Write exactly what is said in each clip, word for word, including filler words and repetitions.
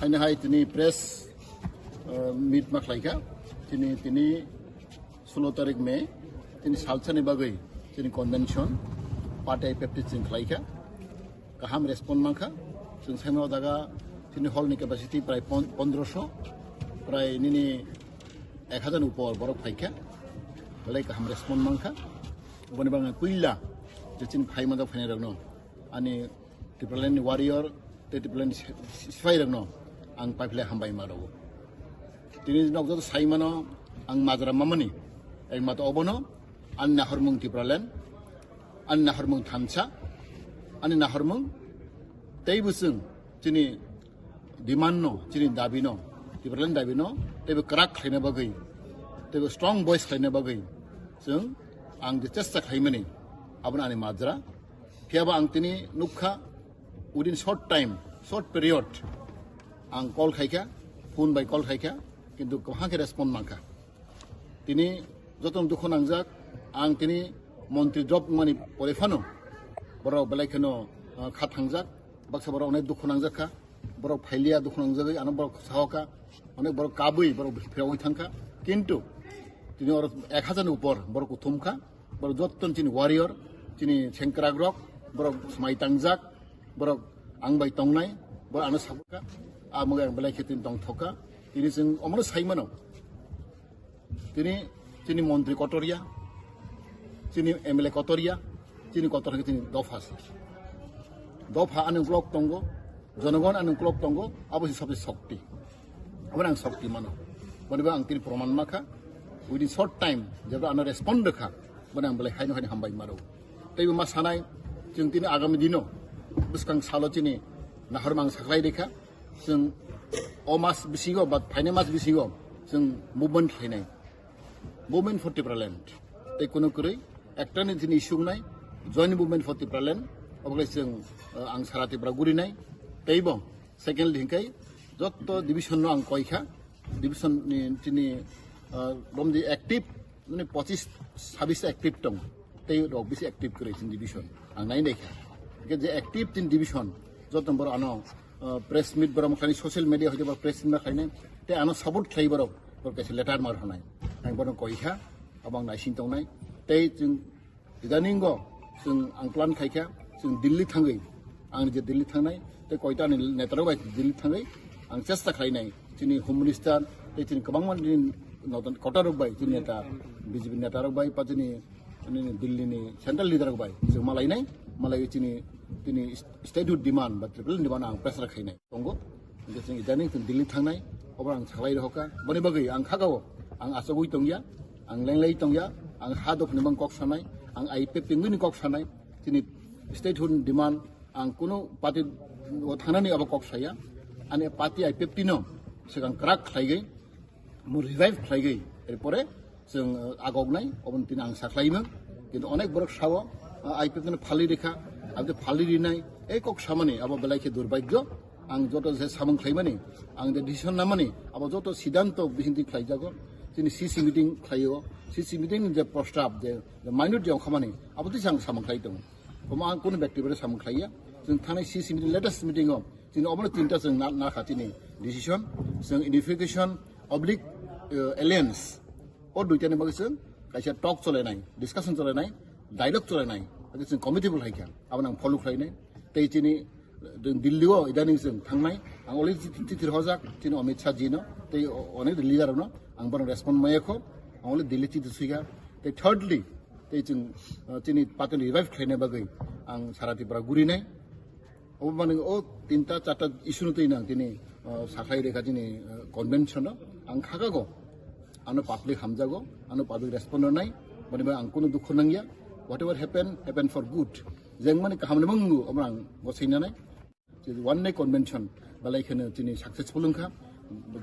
Haino hai tini press, uh, meet ma khlaikha. Tini, tini sulo tarik May, tini salsani bagwi tini convention, party I P F T chwng khlaikha. Kaham respond mankha. Chwng saimano daga tini hall ni capacity prai pon-, pondroso, prai nini ek hajar ni upor borok phaikha. Belai kaham respond mankha. Oboni bagwi puila je chini phaima da phainai rokno ani Tipraland ni warrior tei Tipraland ni si-, si-, sipai rokno ang paiphle hambai ma rwo. Tini nok joto saimano ang majra mamani, ek mato obono ani nahormung Tipraland, ani nahormung thansa, ani nahormung tei bwswng chini demand no, chini dabi no, Tipraland dabi no teibo kwrak khlaina bagwi, teibo strong voice khlaina bagwi chwng ang je chesta khlaimani, abono ani majra. Phiyaba ang tini nukha, within short time, short period, ang call khaikha, phone bai call khaikha, kintu kwbangkhe respond mankha. Tini jotono dukhu nangjak, ang tini montri job wngmani pore phano borok belai kheno, ah, kha thangjak, baksa borok onek dukhu nangjak kha, borok phailiya dukhu nangjagwi ano borok sahoka, onek borok kabwi borok phirogwi thangkha, kintu tini oro ek hajar ni upor borok kuthum kha. Borok jotton chini warrior, chini sengkrak rok, borok smai tangjak, borok ang bai tongnai, borok ano sabuka, amo ang belai khe tini tongthoka, tini chwng omono sai mano. Tini, chini montri kotorya, chini M L A kotorya, chini kotor khe chini dopha se. Dopha ani uklok tongo, jonogon ani uklok tongo, abo se sabse shokti. Abo ang shokti mano. Boni ba ang tini proman makha. Within short time, jebra ano respond rwkha, boni ang belai haino haino hambai maro. Teibo ma sanai, chwng tini agami dino, bwskang salo chini nahor mang saklai rikha, chwng o mas bisingo, ba phainai mas bisingo, chwng movement khlainai. Movement for Tipraland. Tei kuno kwrwi, ekta ni tini issue wngnai, Joint Movement for Tipraland, obo khe chwng, uh, ang sara Tripura gurinai, teibo, secondly, hinkai, jotto division no ang koikha, division ni tini, uh, romdi active, mane pochis, sabis active tong, tei rok bisi active kwrwi chini division, ang nai naikha. Hingke je active chini division, jotto borok ano, uh, press meet borok khlainai, social media hoite borok press meet khlainai, tei ano support khlai borok, borok kaisa letter mar honai. Ang borok koikha, abo ang naising tongnai. Tei chwng idaningo chwng ang plan khaikha, chwng Delhi thangwi, ang je Delhi thangnai, tei koita ni neta rok bai Delhi thangwi ang chesta khlainai. Chini Home Minister, tei chini kwbangma nini noton kotor rok bai, chini neta, B J P neta rok bai, pa chini, nini Delhi ni central leader rok bai, chwng malainai, malaiwi chini, chini statehood demand ba Tripura demand ang pressure khainai. Tongo, hingke chwng idaning chwng Delhi thangnai, obo ang salai rohorkha. Boni bagwi ang khagao, ang achugwi tongya, ang lenglai tongya, ang ha dophani bang kok sanai, ang I P F T ni kok sanai, chini statehood demand, ang kunu party o thangnani abo kok saya, ani party I P F T no swkang kwrak khlaigwi, mo revive khlaigwi, erpore chwng, uh, agoknai, oboni tini ang sakhlaimung. Kintu onek borok sao, uh, I P F T no phalwi rikha, abo phali rinai, ei kok samani abo belai khe durbhagyo. Ang joto je samung khlaimani, ang je decision namani, abo joto siddhanto bisinti khlaijago. Chini C C meeting khlaio, C C meeting ni je prostab, je, je minute je ongkhamani, abo twi ang samung khlai tongo. Omo ang kunu bekti bai samung khlaiya. Chwng thanai C C meeting, latest meeting o, chini obono tinta chwng na, nakha chini decision, chwng unification oblique, uh, alliance. O duitani bagwi chwng kaisa talk cholenai, discussion cholenai, dialogue cholenai, abo chwng committee bo khlaikha, abo nang follow khlainai. Tei chini, uh, Delhi o idaning chwng thangnai, ang already chithi, chithi rihojak chini Amit Shah ji no, tei o-, onek leader rok no, ang bono respond maya kho, ang already Delhi chithi swikha. Tei thirdly, tei chwng, uh, chini party revive khlaina bagwi ang sara Tripura gurinai. Obo mani o tinta charta issue no twi nang tini, uh, sakhlai rikha chini, uh, convention no. Ang khakago, ano public hamjago, ano public respond rwnai, boni bai ang kunu dukhu nangya. Whatever happen, happen for good. Jeng mani kaham ni mwngu, omo ang gosai nanai. One day convention belai kheno chini successful wngkha,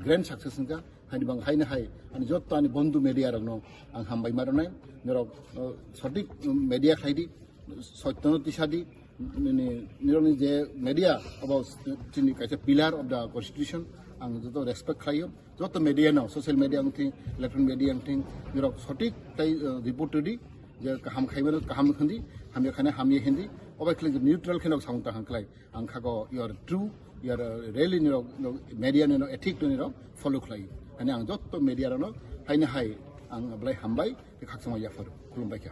grand success wngkha, haini bang haino hai ani jotto ani bondhu media rokno ang hambai ma rwnai, norok, uh, sothik media khlai di, sotto no tisa di, nini, nirokni je media abo chini kaisa pillar of the constitution, ang joto respect khlaio, joto media no, social media wngthing, electronic media wngthing, nirok sothik tai, uh, report rwdi, je kaham khaimano kaham khwndi, hamya khaina hamya hindi, obo khlai neutral kheno samung tangkha khlai. Ang khago, you are true, yar rally ni rok, media ni rok, ethic ni rok follow khlai. Ani ang jotto media rok no haini hai ang belai hambai, khakchangma yaphar khulumbai kha.